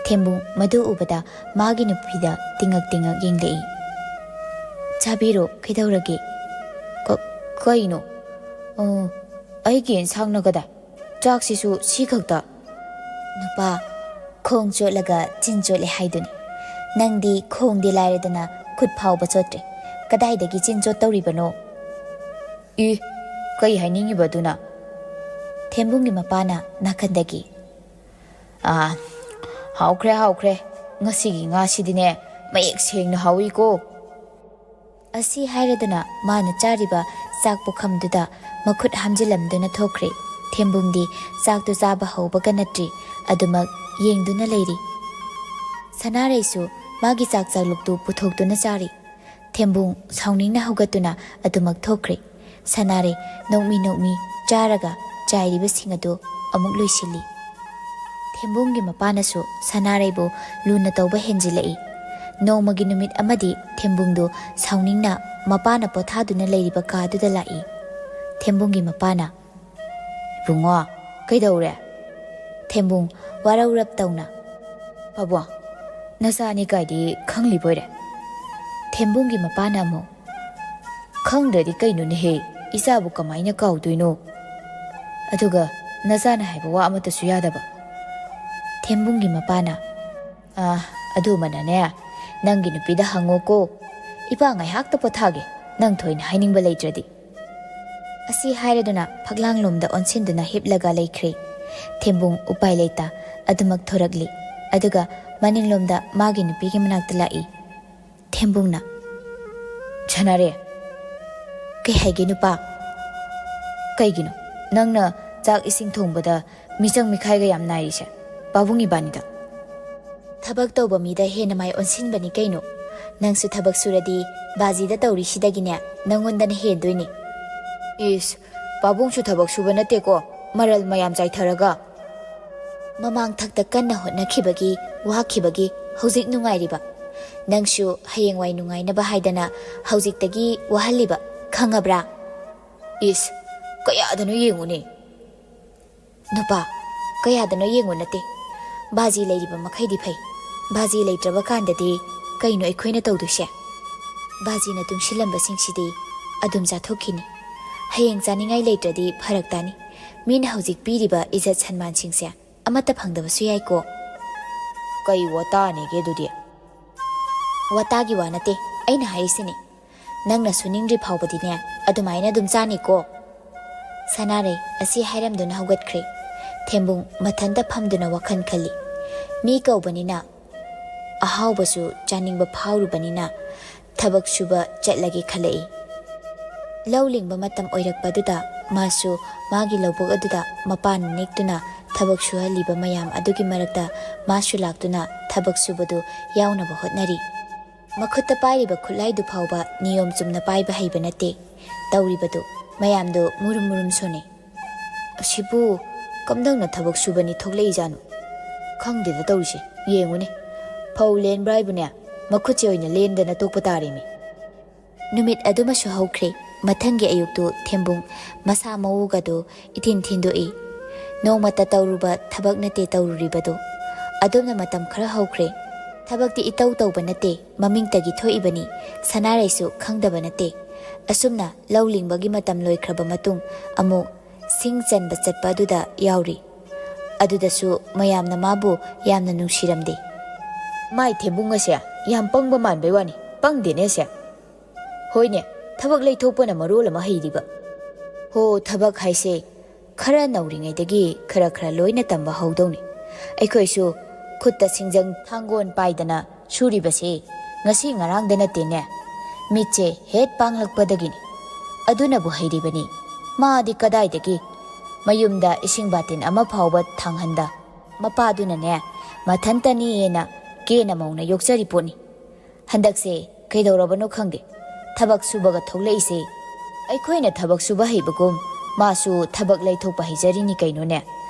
ꯊꯦꯝꯕꯨꯡ ꯃꯗꯨ ꯎꯕꯗ ꯃꯥꯒꯤ ꯅꯨꯄꯤꯗ ꯇꯤꯡꯉꯛ ꯇꯤꯡꯉꯛ ꯌꯦꯡꯂꯛꯏ꯫ "ꯆꯥꯕꯤꯔꯣ, ꯀꯩꯗꯧꯔꯒꯦ?" "ꯀ-, ꯀꯩꯅꯣ? ꯑꯣ, ꯑꯩꯒꯤ ꯑꯦꯟꯁꯥꯡꯅ ꯀꯗꯥꯏ? ꯆꯥꯛꯁꯤꯁꯨ ꯁꯤ ꯈꯛꯇ?" "ꯅꯨꯄꯥ, ꯈꯣꯡ ꯆꯣꯠꯂꯒ ꯆꯤꯟ ꯆꯣꯠꯂꯦ ꯍꯥꯏꯗꯨꯅꯤ꯫ ꯅꯪꯗꯤ ꯈꯣꯡꯗꯤ ꯂꯥꯏꯔꯗꯅ ꯈꯨꯠ ꯐꯥꯎꯕ ꯆꯣꯠꯇ꯭ꯔꯦ꯫ ꯀꯗꯥꯏꯗꯒꯤ ꯆꯤꯟ ꯆꯣꯠꯇꯧꯔꯤꯕꯅꯣ?" "ꯏ, ꯀꯩ ꯍꯥꯏꯅꯤꯡꯉꯤꯕ ꯑꯗꯨꯅ?" ꯊꯦꯝꯕꯨꯡꯒꯤ ꯃꯄꯥꯅ ꯅꯥꯀꯟꯗꯒꯤ꯫ "ꯑꯥ, ꯍꯥꯎꯈ꯭ꯔꯦ, ꯍꯥꯎꯈ꯭ꯔꯦ꯫ ꯉꯁꯤꯒꯤ ꯉꯥꯁꯤꯗꯤꯅꯦ, ꯃꯌꯦꯛ ꯁꯦꯡꯅ ꯍꯥꯎꯏꯀꯣ!" ꯑꯁꯤ ꯍꯥꯏꯔꯗꯨꯅ ꯃꯥꯅ ꯆꯥꯔꯤꯕ ꯆꯥꯛ ꯄꯨꯈꯝꯗꯨꯗ ꯃꯈꯨꯠ ꯍꯥꯝꯖꯤꯜꯂꯝꯗꯨꯅ ꯊꯣꯛꯈ꯭ꯔꯦ꯫ ꯊꯦꯝꯕꯨꯡꯗꯤ ꯆꯥꯛꯇꯨ ꯆꯥꯕ ꯍꯧꯕꯒ ꯅꯠꯇ꯭ꯔꯤ, ꯑꯗꯨꯃꯛ ꯌꯦꯡꯗꯨꯅ ꯂꯩꯔꯤ꯫ ꯁꯅꯥꯔꯩꯁꯨ ꯃꯥꯒꯤ ꯆꯥꯛ ꯆꯥꯛꯂꯨꯛꯇꯨ ꯄꯨꯊꯣꯛꯇꯨꯅ ꯆꯥꯔꯤ꯫ ꯊꯦꯝꯕꯨꯡ ꯁꯥꯎꯅꯤꯡꯅ ꯍꯧꯒꯠꯇꯨꯅ ꯑꯗꯨꯃꯛ ꯊꯣꯛꯈ꯭ꯔꯦ꯫ ꯁꯅꯥꯔꯩ ꯅꯣꯛꯃꯤ ꯅꯣꯛꯃꯤ ꯆꯥꯔꯒ ꯆꯥꯏꯔꯤꯕꯁꯤꯡ ꯑꯗꯨ ꯑꯃꯨꯛ ꯂꯣꯏꯁꯤꯜꯂꯤ꯫ ꯊꯦꯝꯕꯨꯡꯒꯤ ꯃꯄꯥꯅꯁꯨ ꯁꯅꯥꯔꯩꯕꯨ ꯂꯨꯅ ꯇꯧꯕ ꯍꯦꯟꯖꯤꯜꯂꯛꯏ꯫ ꯅꯣꯡꯃꯒꯤ ꯅꯨꯃꯤꯠ ꯑꯃꯗꯤ ꯊꯦꯝꯕꯨꯡꯗꯨ ꯁꯥꯎꯅꯤꯡꯅ ꯃꯄꯥꯅ ꯄꯣꯊꯥꯗꯨꯅ ꯂꯩꯔꯤꯕ ꯀꯥꯗꯨꯗ ꯂꯥꯛꯏ꯫ ꯊꯦꯝꯕꯨꯡꯒꯤ ꯃꯄꯥꯅ, "ꯏꯕꯨꯡꯉꯣ, ꯀꯩꯗꯧꯔꯦ?" ꯊꯦꯝꯕꯨꯡ ꯋꯥꯔꯧꯔꯞ ꯇꯧꯅ, "ꯄꯥꯕꯨꯡ, ꯅꯆꯥꯅꯤ ꯀꯥꯏꯗꯤ ꯈꯪꯂꯤꯕꯣꯏꯔꯦ?" ꯊꯦꯝꯕꯨꯡꯒꯤ ꯃꯄꯥꯅ ꯑꯃꯨꯛ, "ꯈꯪꯗ꯭ꯔꯗꯤ ꯀꯩꯅꯣꯅꯦꯍꯦ, ꯏꯆꯥꯕꯨ ꯀꯃꯥꯏꯅ ꯀꯥꯎꯗꯣꯏꯅꯣ? ꯑꯗꯨꯒ ꯅꯆꯥꯅ ꯍꯥꯏꯕ ꯋꯥ ꯑꯃꯠꯇꯁꯨ ꯌꯥꯗꯕ꯫ ꯊꯦꯝꯕꯨꯡꯒꯤ ꯃꯄꯥꯅ, "ꯑꯥ, ꯑꯗꯨꯃꯅꯅꯦ, ꯅꯪꯒꯤ ꯅꯨꯄꯤꯗ ꯍꯪꯉꯣꯀꯣ꯫ ꯏꯄꯥ ꯉꯥꯏꯍꯥꯛꯇ ꯄꯣꯊꯥꯒꯦ, ꯅꯪ ꯊꯣꯏꯅ ꯍꯥꯏꯅꯤꯡꯕ ꯂꯩꯇ꯭ꯔꯗꯤ"꯫ ꯑꯁꯤ ꯍꯥꯏꯔꯗꯨꯅ ꯐꯛꯂꯥꯡꯂꯣꯝꯗ ꯑꯣꯟꯁꯤꯟꯗꯨꯅ ꯍꯤꯞꯂꯒ ꯂꯩꯈ꯭ꯔꯦ꯫ ꯊꯦꯝꯕꯨꯡ ꯎꯄꯥꯏ ꯂꯩꯇ ꯑꯗꯨꯃꯛ ꯊꯣꯔꯛꯂꯤ꯫ ꯑꯗꯨꯒ ꯃꯅꯤꯡꯂꯣꯝꯗ ꯃꯥꯒꯤ ꯅꯨꯄꯤꯒꯤ ꯃꯅꯥꯛꯇ ꯂꯥꯛꯏ꯫ ꯊꯦꯝꯕꯨꯡꯅ, "ꯁꯅꯥꯔꯦ"꯫ "ꯀꯩ ꯍꯥꯏꯒꯦ ꯅꯨꯄꯥ?" "ꯀꯩꯒꯤꯅꯣ ꯅꯪꯅ ꯆꯥꯛ ꯏꯁꯤꯡ ꯊꯣꯡꯕꯗ ꯃꯤꯆꯪ ꯃꯤꯈꯥꯏꯒ ꯌꯥꯝ ꯅꯥꯏꯔꯤꯁꯦ ꯄꯥꯕꯨꯡ ꯏꯕꯥꯅꯤꯗ?" "ꯊꯕꯛ ꯇꯧꯕ ꯃꯤꯗ ꯍꯦꯟꯅ ꯃꯥꯏ ꯑꯣꯟꯁꯤꯟꯕꯅꯤ ꯀꯩꯅꯣ꯫ ꯅꯪꯁꯨ ꯊꯕꯛ ꯁꯨꯔꯗꯤ ꯕꯥꯖꯤꯗ ꯇꯧꯔꯤꯁꯤꯗꯒꯤꯅꯦ ꯅꯪꯉꯣꯟꯗꯅ ꯍꯦꯟꯗꯣꯏꯅꯤ"꯫ "ꯏꯁ, ꯄꯥꯕꯨꯡꯁꯨ ꯊꯕꯛ ꯁꯨꯕ ꯅꯠꯇꯦꯀꯣ, ꯃꯔꯜ ꯃꯌꯥꯝ ꯆꯥꯏꯊꯔꯒ"꯫ "ꯃꯃꯥꯡ ꯊꯛꯇ ꯀꯟꯅ ꯍꯣꯠꯅꯈꯤꯕꯒꯤ, ꯋꯥꯈꯤꯕꯒꯤ ꯍꯧꯖꯤꯛ ꯅꯨꯡꯉꯥꯏꯔꯤꯕ꯫ ꯅꯪꯁꯨ ꯍꯌꯦꯡꯋꯥꯏ ꯅꯨꯡꯉꯥꯏꯅꯕ ꯍꯥꯏꯗꯅ ꯍꯧꯖꯤꯛꯇꯒꯤ ꯋꯥꯍꯜꯂꯤꯕ, ꯈꯪꯉꯕ꯭ꯔꯥ?" "ꯏꯁ, ꯀꯌꯥꯗꯅꯣ ꯌꯦꯡꯉꯨꯅꯦ"꯫ "ꯅꯨꯄꯥ, ꯀꯌꯥꯗꯅꯣ ꯌꯦꯡꯉꯨ ꯅꯠꯇꯦ꯫ ꯕꯥꯖꯤ ꯂꯩꯔꯤꯕ ꯃꯈꯩꯗꯤ ꯐꯩ꯫ ꯕꯥꯖꯤ ꯂꯩꯇ꯭ꯔꯕ ꯀꯥꯟꯗꯗꯤ ꯀꯩꯅꯣ ꯑꯩꯈꯣꯏꯅ ꯇꯧꯗꯣꯏꯁꯦ? ꯕꯥꯖꯤꯅ ꯇꯨꯡꯁꯤꯜꯂꯝꯕꯁꯤꯡꯁꯤꯗꯤ ꯑꯗꯨꯝ ꯆꯥꯊꯣꯛꯈꯤꯅꯤ꯫ ꯍꯌꯦꯡ ꯆꯥꯅꯤꯡꯉꯥꯏ ꯂꯩꯇ꯭ꯔꯗꯤ ꯐꯔꯛ ꯇꯥꯅꯤ꯫ ꯃꯤꯅ ꯍꯧꯖꯤꯛ ꯄꯤꯔꯤꯕ ꯏꯖꯠ ꯁꯟꯃꯥꯟꯁꯤꯡꯁꯦ ꯑꯃꯠꯇ ꯐꯪꯗꯕꯁꯨ ꯌꯥꯏꯀꯣ"꯫ "ꯀꯩ ꯋꯥꯇꯥꯅꯦꯒꯦ ꯑꯗꯨꯗꯤ?" "ꯋꯥꯇꯥꯒꯤ ꯋꯥ ꯅꯠꯇꯦ, ꯑꯩꯅ ꯍꯥꯏꯔꯤꯁꯤꯅꯤ꯫ ꯅꯪꯅ ꯁꯨꯅꯤꯡꯗ꯭ꯔꯤ ꯐꯥꯎꯕꯗꯤꯅꯦ ꯑꯗꯨꯃꯥꯏꯅ ꯑꯗꯨꯝ ꯆꯥꯅꯤꯀꯣ"꯫ ꯁꯅꯥꯔꯩ ꯑꯁꯤ ꯍꯥꯏꯔꯝꯗꯨꯅ ꯍꯧꯒꯠꯈ꯭ꯔꯦ꯫ ꯊꯦꯝꯕꯨꯡ ꯃꯊꯟꯇ ꯐꯝꯗꯨꯅ ꯋꯥꯈꯜ ꯈꯜꯂꯤ꯫ ꯃꯤ ꯀꯧꯕꯅꯤꯅ ꯑꯍꯥꯎꯕꯁꯨ ꯆꯥꯅꯤꯡꯕ ꯐꯥꯎꯔꯨꯕꯅꯤꯅ ꯊꯕꯛ ꯁꯨꯕ ꯆꯠꯂꯒꯦ ꯈꯜꯂꯛꯏ꯫ ꯂꯧ ꯂꯤꯡꯕ ꯃꯇꯝ ꯑꯣꯏꯔꯛꯄꯗꯨꯗ ꯃꯥꯁꯨ ꯃꯥꯒꯤ ꯂꯧꯕꯨꯛ ꯑꯗꯨꯗ ꯃꯄꯥꯅ ꯅꯦꯛꯇꯨꯅ ꯊꯕꯛ ꯁꯨꯍꯜꯂꯤꯕ ꯃꯌꯥꯝ ꯑꯗꯨꯒꯤ ꯃꯔꯛꯇ ꯃꯥꯁꯨ ꯂꯥꯛꯇꯨꯅ ꯊꯕꯛ ꯁꯨꯕꯗꯨ ꯌꯥꯎꯅꯕ ꯍꯣꯠꯅꯔꯤ꯫ ꯃꯈꯨꯠꯇ ꯄꯥꯏꯔꯤꯕ ꯈꯨꯠꯂꯥꯏꯗꯨ ꯐꯥꯎꯕ ꯅꯤꯌꯣꯝ ꯆꯨꯝꯅ ꯄꯥꯏꯕ ꯍꯩꯕ ꯅꯠꯇꯦ꯫ ꯇꯧꯔꯤꯕꯗꯨ ꯃꯌꯥꯝꯗꯨ ꯃꯨꯔꯨꯝ ꯃꯨꯔꯨꯝ ꯁꯣꯟꯅꯩ꯫ "ꯑꯁꯤꯕꯨ ꯀꯝꯗꯧꯅ ꯊꯕꯛ ꯁꯨꯕꯅꯤ ꯊꯣꯛꯂꯛꯏꯖꯥꯠꯅꯣ? ꯈꯪꯗꯦꯗ ꯇꯧꯔꯤꯁꯦ꯫ ꯌꯦꯡꯉꯨꯅꯦ, ꯐꯧ ꯂꯦꯟꯕ꯭ꯔꯥ ꯍꯥꯏꯕꯨꯅꯦ, ꯃꯈꯨꯠꯁꯦ ꯑꯣꯏꯅ ꯂꯦꯟꯗꯅ ꯇꯣꯛꯄ ꯇꯥꯔꯦꯃꯤ"꯫ ꯅꯨꯃꯤꯠ ꯑꯗꯨꯃꯁꯨ ꯍꯧꯈ꯭ꯔꯦ꯫ ꯃꯊꯪꯒꯤ ꯑꯌꯨꯛꯇꯨ ꯊꯦꯝꯕꯨꯡ ꯃꯁꯥ ꯃꯎꯒꯗꯨ ꯏꯊꯤꯟ ꯊꯤꯟꯗꯣꯛꯏ꯫ ꯅꯣꯡꯃꯇ ꯇꯧꯔꯨꯕ ꯊꯕꯛ ꯅꯠꯇꯦ ꯇꯧꯔꯨꯔꯤꯕꯗꯨ꯫ ꯑꯗꯨꯝꯅ ꯃꯇꯝ ꯈꯔ ꯍꯧꯈ꯭ꯔꯦ꯫ ꯊꯕꯛꯇꯤ ꯏꯇꯧ ꯇꯧꯕ ꯅꯠꯇꯦ, ꯃꯃꯤꯡꯇꯒꯤ ꯊꯣꯛꯏꯕꯅꯤ꯫ ꯁꯅꯥꯔꯩꯁꯨ ꯈꯪꯗꯕ ꯅꯠꯇꯦ꯫ ꯑꯁꯨꯝꯅ ꯂꯧ ꯂꯤꯡꯕꯒꯤ ꯃꯇꯝ ꯂꯣꯏꯈ꯭ꯔꯕ ꯃꯇꯨꯡ ꯑꯃꯨꯛ ꯁꯤꯡ ꯆꯟꯕ ꯆꯠꯄ ꯑꯗꯨꯗ ꯌꯥꯎꯔꯤ꯫ ꯑꯗꯨꯗꯁꯨ ꯃꯌꯥꯝꯅ ꯃꯥꯕꯨ ꯌꯥꯝꯅ ꯅꯨꯡꯁꯤꯔꯝꯗꯦ꯫ "ꯃꯥꯏ ꯊꯦꯝꯕꯨꯡ ꯑꯁꯦ ꯌꯥꯝ ꯄꯪꯕ ꯃꯥꯟꯕꯩ ꯋꯥꯅꯤ, ꯄꯪꯗꯦꯅꯦ ꯑꯁꯦ꯫ ꯍꯣꯏꯅꯦ, ꯊꯕꯛ ꯂꯩꯊꯣꯛꯄꯅ ꯃꯔꯣꯜ ꯑꯃ ꯍꯩꯔꯤꯕ꯫ ꯍꯣ, ꯊꯕꯛ ꯍꯥꯏꯁꯦ ꯈꯔ ꯅꯧꯔꯤꯉꯩꯗꯒꯤ ꯈꯔ ꯈꯔ ꯂꯣꯏꯅ ꯇꯝꯕ ꯍꯧꯗꯧꯅꯤ꯫ ꯑꯩꯈꯣꯏꯁꯨ ꯈꯨꯠꯇ ꯁꯤꯡꯖꯪ ꯊꯥꯡꯒꯣꯟ ꯄꯥꯏꯗꯅ ꯁꯨꯔꯤꯕꯁꯦ ꯉꯁꯤ ꯉꯔꯥꯡꯗ ꯅꯠꯇꯦꯅꯦ꯫ ꯃꯤꯠꯁꯦ ꯍꯦꯛ ꯄꯥꯡꯂꯛꯄꯗꯒꯤꯅꯤ꯫ ꯑꯗꯨꯅꯕꯨ ꯍꯩꯔꯤꯕꯅꯤ꯫ ꯃꯥꯗꯤ ꯀꯗꯥꯏꯗꯒꯤ? ꯃꯌꯨꯝꯗ ꯏꯁꯤꯡ ꯕꯥꯇꯤꯟ ꯑꯃ ꯐꯥꯎꯕ ꯊꯥꯡꯍꯟꯗ꯫ ꯃꯄꯥꯗꯨꯅꯅꯦ, ꯃꯊꯟꯇꯅꯤꯅ ꯀꯦꯅ ꯃꯧꯅ ꯌꯣꯛꯆꯔꯤ ꯄꯣꯠꯅꯤ꯫ ꯍꯟꯗꯛꯁꯦ ꯀꯩꯗꯧꯔꯕꯅꯣ ꯈꯪꯗꯦ, ꯊꯕꯛ ꯁꯨꯕꯒ ꯊꯣꯛꯂꯛꯏꯁꯦ꯫ ꯑꯩꯈꯣꯏꯅ ꯊꯕꯛ ꯁꯨꯕ ꯍꯩꯕꯒꯨꯝ ꯃꯥꯁꯨ ꯊꯕꯛ ꯂꯩꯊꯣꯛꯄ ꯍꯩꯖꯔꯤꯅꯤ ꯀꯩꯅꯣꯅꯦ꯫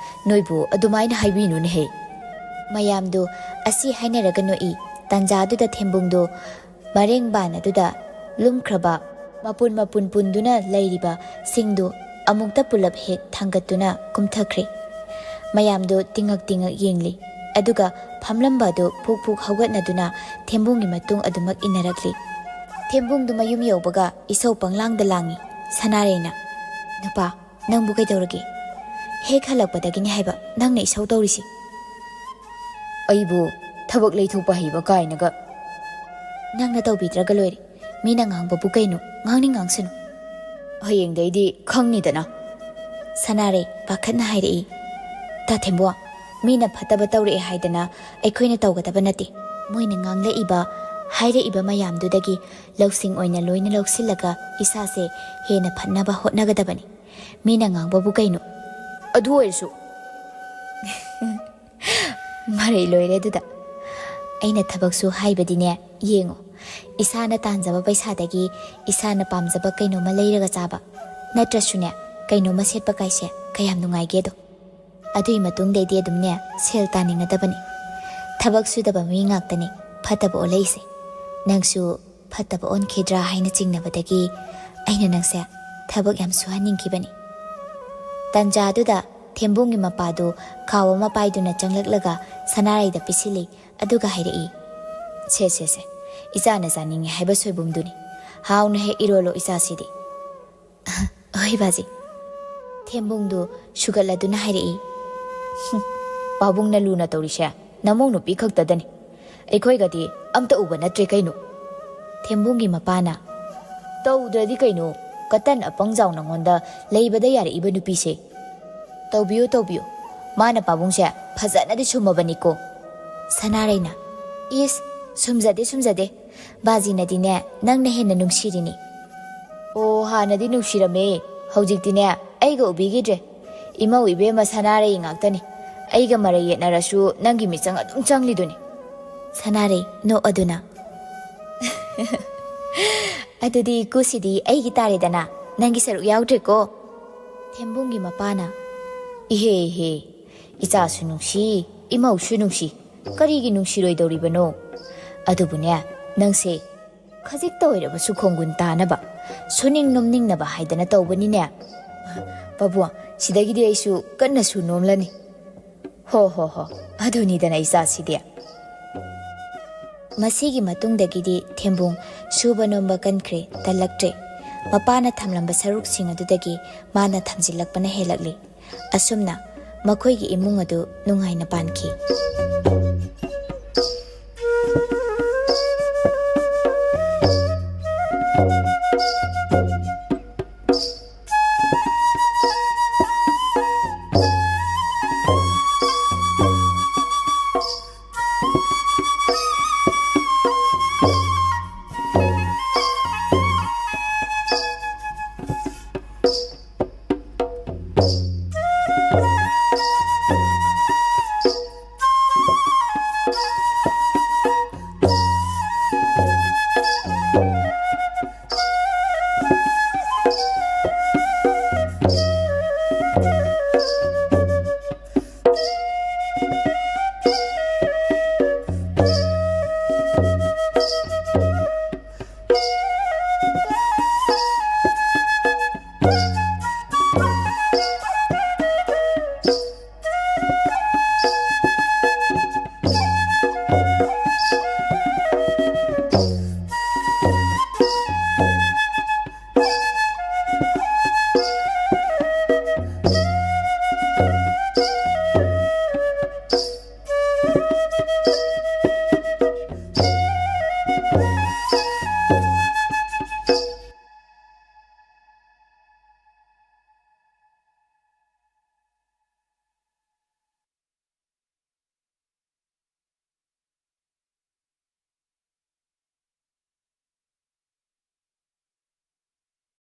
ꯅꯣꯏꯕꯨ ꯑꯗꯨꯃꯥꯏꯅ ꯍꯥꯏꯕꯤꯅꯨꯅꯦꯍꯦ꯫" ꯃꯌꯥꯝꯗꯨ ꯑꯁꯤ ꯍꯥꯏꯅꯔꯒ ꯅꯣꯛꯏ꯫ ꯇꯥꯟꯖꯥꯗꯨꯗ ꯊꯦꯝꯕꯨꯡꯗꯨ ꯃꯔꯦꯡꯕꯥꯟ ꯑꯗꯨꯗ ꯂꯨꯝꯈ꯭ꯔꯕ ꯃꯄꯨꯟ ꯃꯄꯨꯟ ꯄꯨꯟꯗꯨꯅ ꯂꯩꯔꯤꯕ ꯁꯤꯡꯗꯨ ꯑꯃꯨꯛꯇ ꯄꯨꯂꯞ ꯍꯦꯛ ꯊꯥꯡꯒꯠꯇꯨꯅ ꯀꯨꯝꯊꯈ꯭ꯔꯦ꯫ ꯃꯌꯥꯝꯗꯨ ꯇꯤꯡꯉꯛ ꯇꯤꯡꯉꯛ ꯌꯦꯡꯂꯤ꯫ ꯑꯗꯨꯒ ꯐꯝꯂꯝꯕ ꯑꯗꯨ ꯐꯨꯛ ꯐꯨꯛ ꯍꯧꯒꯠꯅꯗꯨꯅ ꯊꯦꯝꯕꯨꯡꯒꯤ ꯃꯇꯨꯡ ꯑꯗꯨꯃꯛ ꯏꯟꯅꯔꯛꯂꯤ꯫ ꯊꯦꯝꯕꯨꯡꯗꯨ ꯃꯌꯨꯝ ꯌꯧꯕꯒ ꯏꯁꯧ ꯄꯪꯂꯥꯡꯗ ꯂꯥꯡꯏ꯫ ꯁꯅꯥꯔꯩꯅ, "ꯅꯨꯄꯥ, ꯅꯪꯕꯨ ꯀꯩꯗꯧꯔꯒꯦ? ꯍꯦꯛ ꯍꯜꯂꯛꯄꯗꯒꯤꯅꯤ ꯍꯥꯏꯕ ꯅꯪꯅ ꯏꯁꯧ ꯇꯧꯔꯤꯁꯤ꯫" "ꯑꯩꯕꯨ ꯊꯕꯛ ꯂꯩꯊꯣꯛꯄ ꯍꯩꯕ ꯀꯥꯏꯅꯒ꯫" "ꯅꯪꯅ ꯇꯧꯕꯤꯗ꯭ꯔꯒ ꯂꯣꯏꯔꯦ꯫ ꯃꯤꯅ ꯉꯥꯡꯕꯕꯨ ꯀꯩꯅꯣ? ꯉꯥꯡꯅꯤꯡ ꯉꯥꯡꯁꯅꯨ꯫ ꯍꯌꯦꯡꯗꯩꯗꯤ ꯈꯪꯅꯤꯗꯅ꯫" ꯁꯅꯥꯔꯩ ꯄꯥꯈꯠꯅ ꯍꯥꯏꯔꯛꯏ꯫ "ꯇꯥ ꯊꯦꯝꯕꯣ, ꯃꯤꯅ ꯐꯠꯇꯕ ꯇꯧꯔꯛꯑꯦ ꯍꯥꯏꯗꯅ ꯑꯩꯈꯣꯏꯅ ꯇꯧꯒꯗꯕ ꯅꯠꯇꯦ꯫ ꯃꯣꯏꯅ ꯉꯥꯡꯂꯛꯏꯕ, ꯍꯥꯏꯔꯛꯏꯕ ꯃꯌꯥꯝꯗꯨꯗꯒꯤ ꯂꯧꯁꯤꯡ ꯑꯣꯏꯅ ꯂꯣꯏꯅ ꯂꯧꯁꯤꯜꯂꯒ ꯏꯁꯥꯁꯦ ꯍꯦꯟꯅ ꯐꯅꯕ ꯍꯣꯠꯅꯒꯗꯕꯅꯤ꯫ ꯃꯤꯅ ꯉꯥꯡꯕꯕꯨ ꯀꯩꯅꯣ?" "ꯑꯗꯨ ꯑꯣꯏꯔꯁꯨ꯫" "ꯃꯔꯩ ꯂꯣꯏꯔꯦ ꯑꯗꯨꯗ꯫ ꯑꯩꯅ ꯊꯕꯛꯁꯨ ꯍꯥꯏꯕꯗꯤꯅꯦ, ꯌꯦꯡꯉꯣ, ꯏꯁꯥꯅ ꯇꯥꯟꯖꯕ ꯄꯩꯁꯥꯗꯒꯤ ꯏꯁꯥꯅ ꯄꯥꯝꯖꯕ ꯀꯩꯅꯣꯝꯃ ꯂꯩꯔꯒ ꯆꯥꯕ, ꯅꯠꯇ꯭ꯔꯁꯨꯅꯦ, ꯀꯩꯅꯣꯝꯃ ꯁꯦꯠꯄ ꯀꯥꯏꯁꯦ ꯀꯌꯥꯝ ꯅꯨꯡꯉꯥꯏꯒꯦꯗꯣ꯫ ꯑꯗꯨꯒꯤ ꯃꯇꯨꯡꯗꯩꯗꯤ ꯑꯗꯨꯝꯅꯦ ꯁꯦꯜ ꯇꯥꯅꯤꯡꯒꯗꯕꯅꯤ꯫ ꯊꯕꯛ ꯁꯨꯗꯕ ꯃꯤ ꯉꯥꯛꯇꯅꯤ ꯐꯠꯇꯕ ꯑꯣꯜꯂꯛꯏꯁꯦ꯫ ꯅꯪꯁꯨ ꯐꯠꯇꯕ ꯑꯣꯟꯈꯤꯗ꯭ꯔꯥ ꯍꯥꯏꯅ ꯆꯤꯡꯅꯕꯗꯒꯤ ꯑꯩꯅ ꯅꯪꯁꯦ ꯊꯕꯛ ꯌꯥꯝ ꯁꯨꯍꯟꯅꯤꯡꯈꯤꯕꯅꯤ꯫" ꯇꯟꯖꯥꯗꯨꯗ ꯊꯦꯝꯕꯨꯡꯒꯤ ꯃꯄꯥꯗꯨ ꯈꯥꯎ ꯑꯃ ꯄꯥꯏꯗꯨꯅ ꯆꯪꯂꯛꯂꯒ ꯁꯅꯥꯔꯩꯗ ꯄꯤꯁꯤꯜꯂꯤ꯫ ꯑꯗꯨꯒ ꯍꯥꯏꯔꯛꯏ, "ꯁꯦ, ꯁꯦ, ꯁꯦ, ꯏꯆꯥꯅ ꯆꯥꯅꯤꯡꯉꯤ ꯍꯥꯏꯕ ꯁꯣꯏꯕꯨꯝꯗꯨꯅꯤ꯫ ꯍꯥꯎꯅ ꯍꯦꯛ ꯏꯔꯣꯜꯂꯣ ꯏꯆꯥꯁꯤꯗꯤ꯫ "ꯍꯣꯏ ꯕꯥꯖꯤ꯫" ꯊꯦꯝꯕꯨꯡꯗꯨ ꯁꯨꯒꯠꯂꯗꯨꯅ ꯍꯥꯏꯔꯛꯏ꯫ "ꯍꯨꯝ, ꯄꯥꯕꯨꯡꯅ ꯂꯨꯅ ꯇꯧꯔꯤꯁꯦ ꯅꯃꯧ ꯅꯨꯄꯤ ꯈꯛꯇꯗꯅꯤ꯫ ꯑꯩꯈꯣꯏꯒꯗꯤ ꯑꯝꯇ ꯎꯕ ꯅꯠꯇ꯭ꯔꯦ ꯀꯩꯅꯣ?" ꯊꯦꯝꯕꯨꯡꯒꯤ ꯃꯄꯥꯅ, "ꯇꯧꯗ꯭ꯔꯗꯤ ꯀꯩꯅꯣ, ꯀꯇꯟ ꯑꯄꯪꯖꯥꯎ ꯅꯉꯣꯟꯗ ꯂꯩꯕꯗ ꯌꯥꯔꯛꯏꯕ ꯅꯨꯄꯤꯁꯦ꯫ ꯇꯧꯕꯤꯌꯨ, ꯇꯧꯕꯤꯌꯨ꯫ ꯃꯥꯅ ꯄꯥꯕꯨꯡꯁꯦ ꯐꯖꯅꯗꯤ ꯁꯨꯝꯃꯕꯅꯤꯀꯣ꯫" ꯁꯅꯥꯔꯩꯅ, "ꯏꯁ, ꯁꯨꯝꯖꯗꯦ, ꯁꯨꯝꯖꯗꯦ꯫ ꯕꯥꯖꯤꯅꯗꯤꯅꯦ, ꯅꯪꯅ ꯍꯦꯟꯅ ꯅꯨꯡꯁꯤꯔꯤꯅꯤ꯫" "ꯑꯣ, ꯍꯥꯟꯅꯗꯤ ꯅꯨꯡꯁꯤꯔꯝꯃꯦ꯫ ꯍꯧꯖꯤꯛꯇꯤꯅꯦ, ꯑꯩꯒ ꯎꯕꯤꯈꯤꯗ꯭ꯔꯦ꯫ ꯏꯃꯧ ꯏꯕꯦꯝꯃ ꯁꯅꯥꯔꯩ ꯉꯥꯛꯇꯅꯤ꯫ ꯑꯩꯒ ꯃꯔꯩ ꯌꯦꯠꯅꯔꯁꯨ ꯅꯪꯒꯤ ꯃꯤꯆꯪ ꯑꯗꯨꯝ ꯆꯪꯂꯤꯗꯨꯅꯤ꯫" ꯁꯅꯥꯔꯩ ꯅꯣꯛꯑꯗꯨꯅ, "ꯑꯗꯨꯗꯤ ꯏꯀꯨꯁꯤꯗꯤ ꯑꯩꯒꯤ ꯇꯥꯔꯦꯗꯅ, ꯅꯪꯒꯤ ꯁꯔꯨꯛ ꯌꯥꯎꯗ꯭ꯔꯦꯀꯣ?" ꯊꯦꯝꯕꯨꯡꯒꯤ ꯃꯄꯥꯅ, "ꯏꯍꯦ ꯏꯍꯦ, ꯏꯆꯥꯁꯨ ꯅꯨꯡꯁꯤ, ꯏꯃꯧꯁꯨ ꯅꯨꯡꯁꯤ, ꯀꯔꯤꯒꯤ ꯅꯨꯡꯁꯤꯔꯣꯏꯗꯧꯔꯤꯕꯅꯣ? ꯑꯗꯨꯕꯨꯅꯦ, ꯅꯪꯁꯦ ꯈꯖꯤꯛꯇ ꯑꯣꯏꯔꯕꯁꯨ ꯈꯣꯡꯒꯨꯟ ꯇꯥꯅꯕ, ꯁꯨꯅꯤꯡ ꯅꯣꯝꯅꯤꯡꯅꯕ ꯍꯥꯏꯗꯅ ꯇꯧꯕꯅꯤꯅꯦ꯫ ꯄꯥꯕꯨꯡ, ꯁꯤꯗꯒꯤꯗꯤ ꯑꯩꯁꯨ ꯀꯟꯅ ꯁꯨ ꯅꯣꯝꯂꯅꯤ꯫" "ꯍꯣ, ꯍꯣ, ꯍꯣ, ꯑꯗꯨꯅꯤꯗꯅ ꯏꯆꯥꯁꯤꯗꯤ꯫" ꯃꯁꯤꯒꯤ ꯃꯇꯨꯡꯗꯒꯤꯗꯤ ꯊꯦꯝꯕꯨꯡ ꯁꯨꯕ ꯅꯣꯝꯕ ꯀꯟꯈ꯭ꯔꯦ, ꯇꯜꯂꯛꯇ꯭ꯔꯦ꯫ ꯃꯄꯥꯅ ꯊꯝꯂꯝꯕ ꯁꯔꯨꯛꯁꯤꯡ ꯑꯗꯨꯗꯒꯤ ꯃꯥꯅ ꯊꯝꯖꯤꯜꯂꯛꯄꯅ ꯍꯦꯜꯂꯛꯂꯤ꯫ ꯑꯁꯨꯝꯅ ꯃꯈꯣꯏꯒꯤ ꯏꯃꯨꯡ ꯑꯗꯨ ꯅꯨꯡꯉꯥꯏꯅ ꯄꯥꯟꯈꯤ꯫